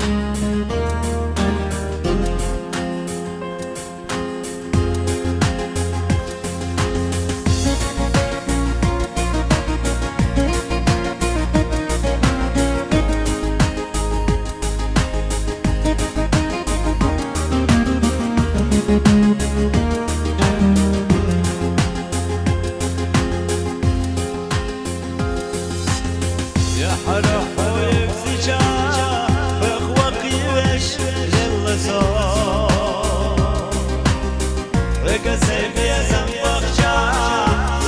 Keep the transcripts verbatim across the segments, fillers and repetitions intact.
يا حرحويك زجا، بخوقي وش للصوت. وكسر بيزن بخشا،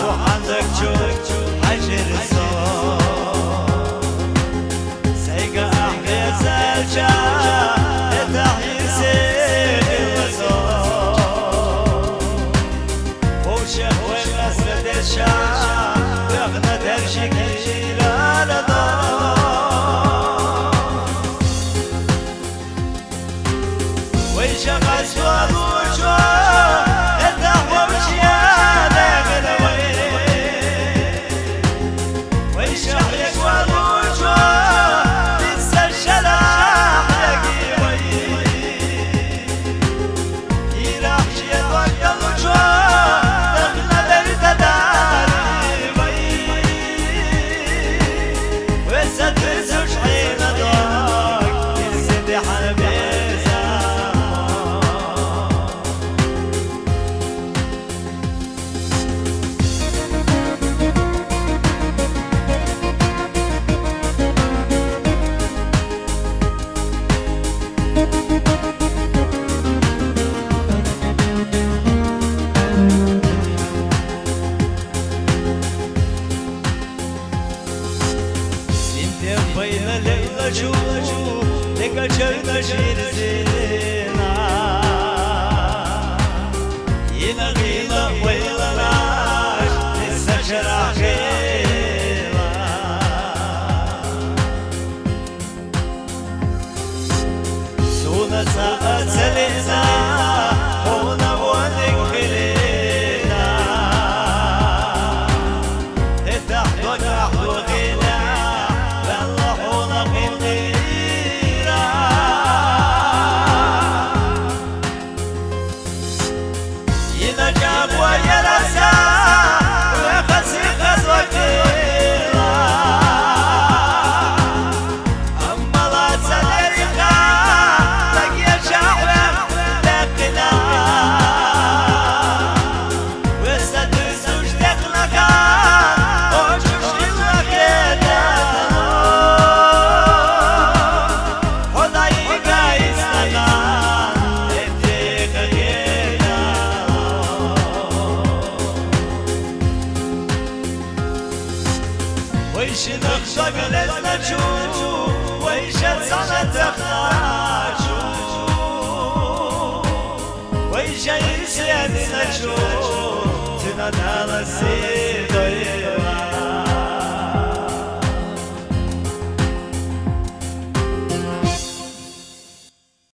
وحنزك شوك حجر الصوت. سيقا أحيا زلجا، اتحيسي للصوت. وشيخ وين أسد الشام، يغنى درشك إلى الأرض. ويشغل سوالوشو، الدعوة وشيالة غلوي. ويشغل سوالوشو، لسه الشلاح يقي وي. سنتين بين الليل شو لك شرط شير زينا. ينغينا ويلنا لسه شرع خينا. سونا ساعة سلينا، هونا ونك خلينا. اتحدك احدو غينا، بلا هونا غينا. ينجاب ويرسا، ويخسي خزوتي. ويش نخشق لزنجو، ويش صنتخناجو، ويش يسينجو، تنادى لسيدو.